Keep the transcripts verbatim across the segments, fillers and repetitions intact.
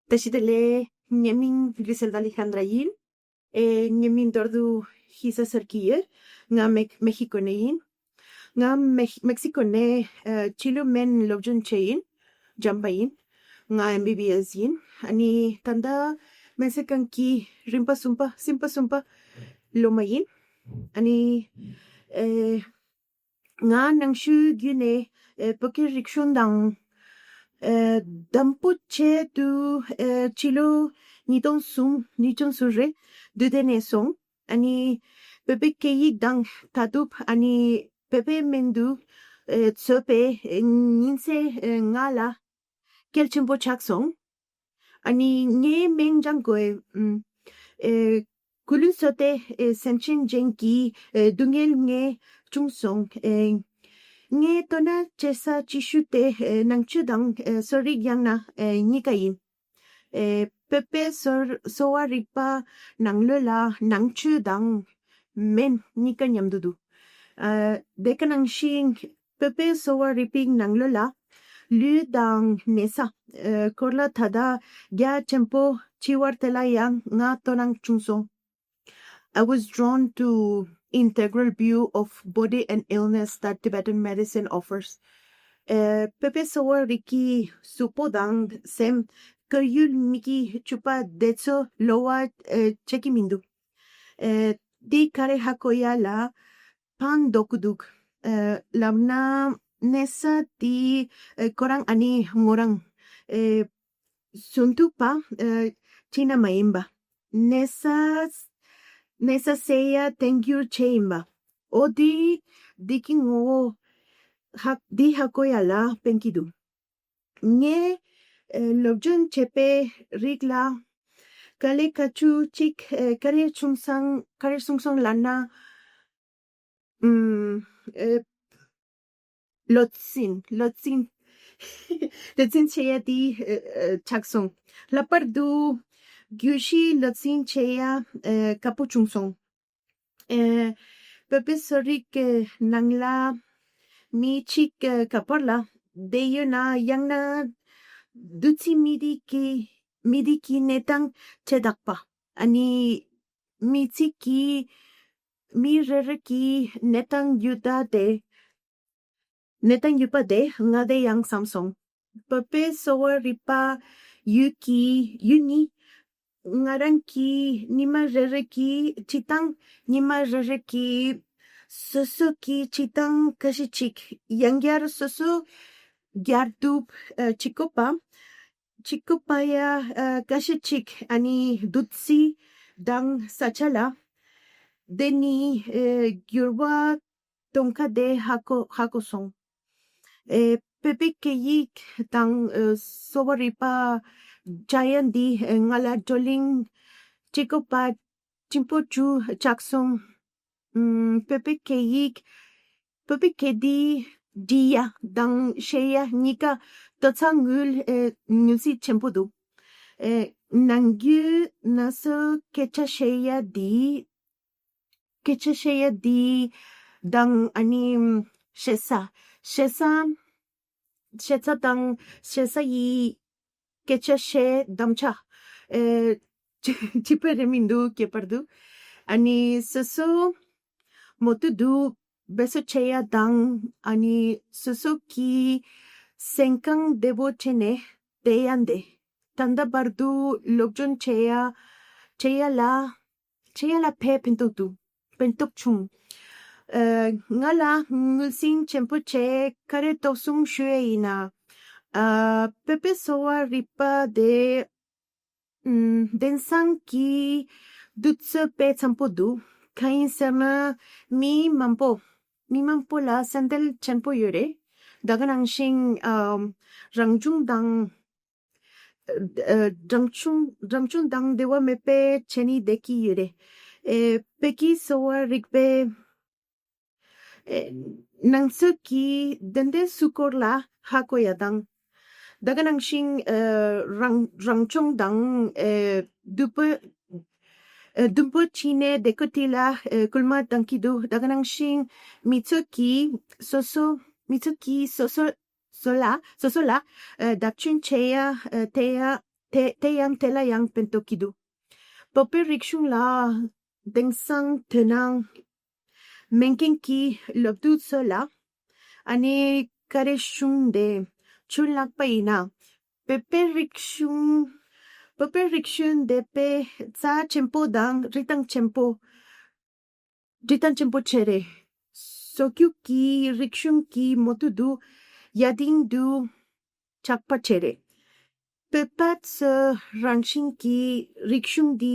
བཀྲ་ཤིས་བདེ་ལེགས། ངའི་མིང་གྷི་རི་སེལ་ཌ་ལི་ཁན་དྲ་ཡིན། ཨེ་ངའི་མིང་མདོར་བསྡུས་ཤེས་ས་ཟེར་གྱི་ཡོད། ང་མེག་མེག་སི་ཀོ་ནས་ཡིན། ང་མེག་མེག་སི་ཀོ་ནས་ཨེ་ཕྱི་ལུགས་སྨན་སློབ་སྦྱོང་བྱས་ཡིན། སྦྱངས་པ་ཡིན། ང་ཨེམ་བི་བི་ཨེས་ཡིན། ཨ་ནི་ད་ལྟ་སྨན་རྩིས་ཁང་གི་རིམ་པ་གསུམ་པ་གསུམ་པ་གསུམ་པ་སློབ་མ་ཡིན། ཨ་ནི་ཨེ་ང་ནང་ཆོས་བརྒྱུད་ནས་ཨེ་བོད་ཀྱི་རིག་གཞུང་དང་ཨེ་དམ་པོ་བྱས་དུས་ཨེ་ཕྱི་ལོ་ཉིས་སྟོང་གསུམ་ཉིས་སྟོང་གསུམ་རེ་འདི་དེ་ནས་སོང་། ཨ་ནི་བོད་པའི་སྐད་ཡིག་དང་ད་དུང་ཨ་ནི་བོད་པའི་སྨན་དུ་ཨེ་ཚོད་པའི་ཨེ་ཉིན་མཚན་ཨེ་ང་ལ་གལ་ཆེན་པོ་ཆགས་སོང་། ཨ་ནི་ངའི་སྨན་སྦྱང་དགོས། ཨེ་ཀུ་ལུ་སོ་ཏེ་ཨེ་སེམས་ཅན་གཞན་གྱི་ཨེ་སྡུག་བསྔལ་ངས་བྱུང་སོང་། ཨེ་ངའི་ལྟོ་ན་སྤྱོད་ས་ཅི་ཞུ་དེ་ཨེ་ནང་ཆོས་དང་ཨེ་གསོ་རིག་ཡང་ན་ཨེ་གཉིས་ཀ་ཡིན། ཨེ་བོད་པའི་གསོ་གསོ་བ་རིག་པ་ནང་ལོགས་ལ་ནང་ཆོས་དང་སྨན་གཉིས་ཀ་མཉམ་དུ་འདུག། ཨེ་དེ་ག་ནང་བཞིན་བོད་པའི་གསོ་བ་རིག་པའི་ནང་ལོགས་ལ་ལུས་དང་ནད་གསོ་ཨེ་སྐོར་ལ་ད་ལྟ་རྒྱ་ཆེན་པོ་བྱེད་པ་དེ་ལ་ཡང་ང་དོ་སྣང་བྱུང་སོང་། I was drawn to integral view of body and illness that Tibetan medicine offers. ཨེ་བོད་པའི་གསོ་བ་རིག་གི་གཟུགས་པོ་དང་སེམས་ཁོར་ཡུག་མི་གི་བཅུ་པ་དེ་ཚོ་ལོ་བ་ཨེ་བྱེད་ཀྱི་མི་འདུག། ཨེ་འདི་ག་རེ་ཧ་གོ་ཡ་ལ་ཕན་ཐོགས་ཀྱི་འདུག། ཨེ་ལབ་ན་གནས་ས་དེ་ཨེ་ཁོ་རང་ཨ་ནི་མོ་རང་ཨེ་གཞུང་ཐུག་པ་ཨེ་ཅི་ན་མ་ཡིན་པ། གནས་ས་གནས་ས་ཟེར་ཡ་བསྟན་འགྱུར་ཆེ་ཡིན་པ། འོ་དེ་འདི་གི་ངོ་བོ་ཧ་འདི་ཧ་གོ་ཡ་ལ་ཕན་གྱི་འདུག། ངས་ཨེ་སློབ་སྦྱོང་བྱས་པའི་རིགས་ལ་དཀའ་ལས་ཁག་ཆུ་གཅིག་ཨེ་ག་རེ་བྱུང་སང་ག་རེ་གསུངས་སོང་ལབ་ན། ཨུམ། ཨེ་ལོ་ཚིན། ལོ་ཚིན། ལོ་ཚིན་ཆེ་ཡ་དེ་ཨེ་ཨེ་ཆགས་སོང་། ལྷག་པར་དུ་རྒྱུད་བཞི་ལོ་ཚིན་ཆེ་ཡ་ཨེ་དཀའ་པོ་བྱུང་སོང་། ཨེ་བོད་པའི་གསོ་རིག་གི་ནང་ལ་མི་གཅིག་གི་ག་པར་ལ་བསྡད་ཡོད་ན་ཡང་ན་བདུད་རྩི་མི་དེ་གི་མི་དེ་གི་གནས་སྟངས་ཆེ་དག་པ། ཨ་ནི་མི་གཅིག་གི་མི་རེ་རེ་གི་གནས་སྟངས་ཡོད་ད་དེ། གནས་སྟངས་ཡོད་པ་དེ་ང་དེ་ཡང་བསམ་སོང་། བོད་པའི་གསོ་བ་རིག་པ་ཡུལ་གྱི་ཡུལ་ནི་ང་རང་གི་ཉི་མ་རེ་རེ་གི་བྱེད་སྟངས། ཉི་མ་རེ་རེ་གི་སོ་སོ་གི་བྱེད་སྟངས་ཁ་ཤས་ཅིག་ཡང་བསྐྱར་སོ་སོ་བསྐྱར་ཟློས་ཨ་བྱེད་དགོས་པ། བྱེད་དགོས་པ་ཡ་ཨ་ཁ་ཤས་ཅིག་ཨ་ནི་བདུད་རྩི་དང་ས་ཆ་ལ་དེ་ནི་ཨ་འགྱུར་བ་གཏོང་ཁ་དེ་ཧ་གོ་ཧ་གོ་སོང་། ཨེ་བོད་པའི་སྐད་ཡིག་དང་ཨེ་གསོ་བ་རིག་པ་བྱ་ཡ་འདི་ཨེ་ང་ལ་བགྲོ་གླེང་བྱེད་དགོས་པ་ཆེན་པོ་ཅིག་ཆགས་སོང་། ཨུམ། བོད་པའི་སྐད་ཡིག་བོད་པའི་སྐད་འདི་འབྲི་ཡ་དང་བཤད་ཡ་གཉིས་ཀ་ཏོག་ཙམ་ངོས་ཨེ་ངོས་འཛིན་ཆེན་པོ་འདུག། ཨེ་ནམ་རྒྱུན་ང་ཚོ་སྐད་ཆ་བཤད་ཡ་འདི་སྐད་ཆ་བཤད་ཡ་འདི་དང་ཨ་ནི་ཞེ་ས་ཞེ་ས་ཞེ་ས་དང་ཞེ་ས་ཡི་སྐད་ཆ་བཤད་དམ་བཅའ་ཨེ་བྱེད་པ་རེད་མི་འདུག་ཁྱད་པར་འདུག། ཨ་ནི་སོ་སོ་མོ་ཏུ་འདུག་བེད་སྤྱོད་བྱེད་ཡ་དང་ཨ་ནི་སོ་སོ་གི་སེམས་ཁམས་བདེ་པོ་བྱས་ནས་བསྡད་ཡ་འདི་ད་ལྟ་བར་དུ་སློབ་སྦྱོང་བྱེད་ཡ་བྱེད་ཡ་ལ་བྱེད་ཡ་ལ་ཕན་ཕན་ཐོགས་འདུག་ཕན་ཐོགས་བྱུང་། ཨ་ང་ལ་ངོས་འཛིན་ཆེན་པོ་བྱས་ག་རེ་ཐོགས་སོང་ཞུ་ཡ་ཡིན་ན། ཨ་བོད་པའི་གསོ་བ་རིག་པ་དེ་ཨུམ་དེང་སང་གི་དུས་ཚོད་དཔེ་འཚམ་པོ་འདུག། གང་ཡིན་ཟེར་ན་མི་མང་པོ་མི་མང་པོ་ལ་སེམས་ཁྲལ་ཆེན་པོ་ཡོད་རེད། ད་ག་ནང་བཞིན་ཨམ་རང་བྱུང་དང་ཨ་རང་བྱུང་རང་བྱུང་དང་འབྲེལ་བ་མེད་པའི་བྱས་ནས་བསྡད་ཀྱི་ཡོད་རེད། ཨེ་བོད་ཀྱི་གསོ་བ་རིག་པའི་ཨེ་ནང་ཚུད་ཀྱི་དོན་དེ་སུ་སྐོར་ལ་ཧ་གོ་ཡ་དང་། ད་ག་ནང་བཞིན་ཨེ་རང་རང་བྱུང་དང་ཨེ་བདུན་པོ་ཨེ་བདུན་པོ་ཕྱིན་ནས་བསྡད་ཀྱི་དེ་ལ་ཨེ་སྐུལ་མ་གཏོང་གི་འདུག། ད་ག་ནང་བཞིན་མི་ཚོ་གིས་སོ་སོ་མི་ཚོ་གིས་སོ་སོ་སོ་ལ་སོ་སོ་ལ་ཨ་བརྡབ་སྐྱོན་བྱེད་ཡ་ཨ་དེ་ཡ་ དེ་དེ་ཡང་དེ་ལ་ཡང་ཕན་ཐོགས་ཀྱི་འདུག་བོད་པའི་རིག་གཞུང་ལ་དེང་སང་དོ་སྣང་མེད་མཁན་གྱི་སློབ་ཕྲུག་ཚོ་ལ་ཨ་ནི་ག་རེ་གཞུང་དེ་ཚུར་བཀླགས་པ་ཡིན་ན། བོད་པའི་རིག་གཞུང་བོད་པའི་རིག་གཞུང་དེ་དཔེ་རྩ་ཆེན་པོ་དང་རིན་ཐང་ཆེན་པོ། རིན་ཐང་ཆེན་པོ་བྱས་རེད། སོ་རྒྱུག་གི་རིག་གཞུང་གི་མོ་ཐུ་དུ་ཡ་དིང་དུ་ཆགས་པ་བྱས་རེད། བོད་པ་ཚོ་རང་བཞིན་གྱི་རིག་གཞུང་འདི་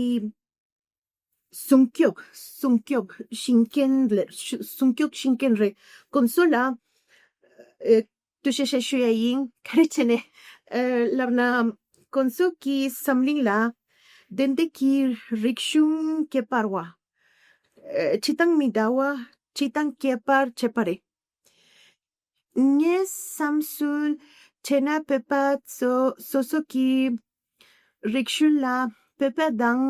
སྲུང་སྐྱོབ་སྲུང་སྐྱོབ་ཤིང་མཁན་ལ་སྲུང་སྐྱོབ་ཤིང་མཁན་རེད། གོང་ས་ལ་ཨེ་ཐུགས་རྗེ་ཆེ་ཞུ་ཡ་ཡིན། ག་རེ་བྱས་ནས་ཨེ་ལབ་ན། གོང་ས་གི་འཛམ་གླིང་ལ་དེང་དུས་ཀྱི་རིག་གཞུང་ཁྱད་པར་བ་ཨེ་སྤྱི་དང་མི་འདྲ་བ་སྤྱི་དང་ཁྱད་པར་ཆེ་བ་རེད། ངའི་བསམ་ཚུལ་བྱས་ན་བོད་པ་ཚོ་སོ་སོ་གི་རིག་གཞུང་ལ་བོད་པ་དང་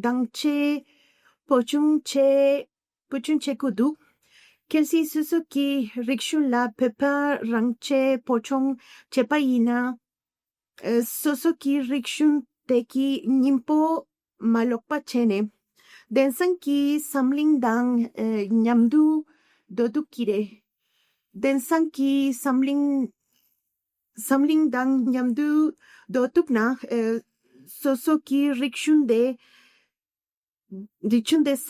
དང་ཆེ་བོ་ཆུང་ཆེ་བོ་ཆུང་ཆེ་དགོས་འདུག་གལ་སྲིད་སོ་སོ་གི་རིག་གཞུང་ལ་བོད་པ་རང་ཆེ་བོ་ཆུང་བྱས་པ་ཡིན་ན། ཨ་སོ་སོ་གི་རིག་གཞུང་དེ་གི་སྙིང་པོ་མ་ལོག་པ་བྱས་ནས། དེང་སང་གི་འཛམ་གླིང་དང་ཨ་མཉམ་དུ་སྡོད་ཐུབ་ཀྱི་རེད། དེང་སང་གི་འཛམ་གླིང་འཛམ་གླིང་དང་མཉམ་དུ་སྡོད་ཐུབ་ན་ཨ་སོ་སོ་གི་རིག་གཞུང་དེ་རིག་གཞུང་དེ་ས་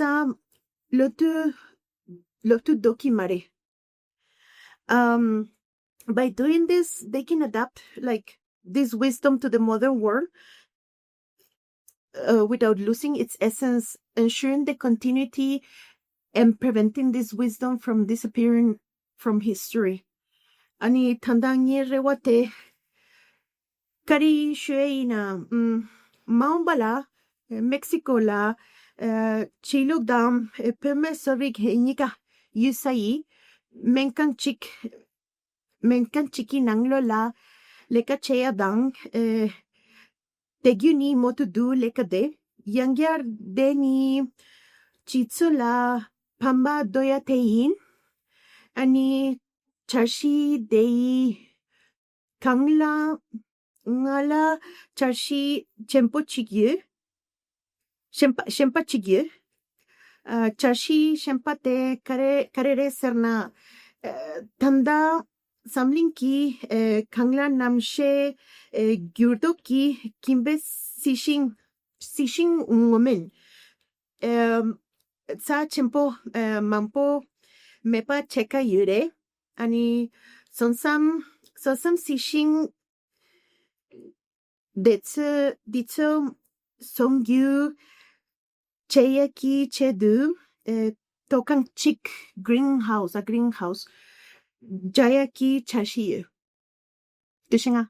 ལོ་དུ་ལོ་དུ་སྡོད་ཀྱི་མ་རེད། Um, by doing this, they can adapt like this wisdom to the modern world uh, without losing its essence, ensuring the continuity and preventing this wisdom from disappearing from history. ཨ་ནི་ད་ལྟ་ངའི་རེ་བ་དེ་ག་རེ་ཞུ་ཡ་ཡིན་ན། ཨམ་མ་འོངས་པ་ལ་མེག་སི་ཀོ་ལ་ཨ་ཕྱི་ལུགས་དང་བོད་མི་གསོ་རིག་གཉིས་ཀ་ཡོད་ས་ཡི་སྨན་ཁང་གཅིག་སྨན་ཁང་གཅིག་གི་ནང་ལོགས་ལ་ལས་ཀ་བྱེད་ཡ་དང་ཨེ་དེ་རྒྱུ་ནི་མོ་ཐུ་དུ་ལས་ཀ་དེ་ཡང་བསྐྱར་དེ་ནི་སྤྱི་ཚོགས་ལ་ཕན་པ་འདོད་ཡ་དེ་ཡིན། ཨ་ནི་འཆར་གཞི་དེ་ཡི་སྒང་ལ་ང་ལ་འཆར་གཞི་ཆེན་པོ་གཅིག་ཡོད། གཞན་པ་གཞན་པ་གཅིག་ཡོད། ཨ་འཆར་གཞི་གཞན་པ་དེ་ག་རེ་ག་རེ་རེད་ཟེར་ན། ཨ་ད་ལྟ་འཛམ་གླིང་གི་ཨ་སྒང་ལ་གནམ་གཤིས་ཨ་འགྱུར་ལྡོག་གིས་ཁྱིམ་པའི་སྲིད་ཤིང་སྲིད་ཤིང་ངོ་མེད་ཨ་རྩ་ཆེན་པོ་ཨ་མང་པོ་མེད་པ་བྱེད་ཀྱི་ཡོད་རེད། ཨ་ནི་སོང་ཙང་སོང་ཙང་སྲིད་ཤིང་དེ་ཚོ་དེ་ཚོ་སྲུང་སྐྱོབ་བྱེད་ཡག་གི་ཆེད་དུ་ཨེ་ཐོག་ཁང་གཅིག་greenhouse ཨ་greenhouse རྒྱག་ཡག་གི་འཆར་གཞི་ཡོད། དེ་བཞིན་